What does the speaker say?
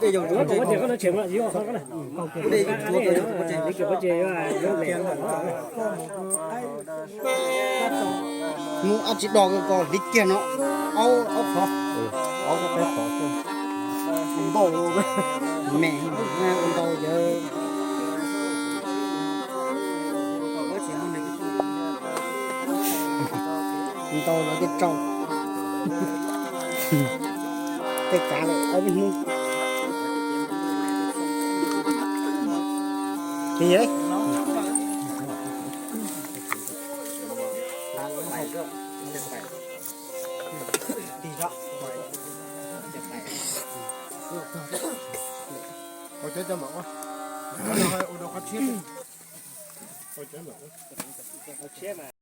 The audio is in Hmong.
Mus ab tsi do ko hliv kiag no, aub, aub qhov, aub qhov, me, ua ntau yawg, ntau lawv tej rau, tej kav lawm ob peb hnub. Tig, tig, ua cov cov mam ua, ua rau qhov tshiab, ua cov mam ua.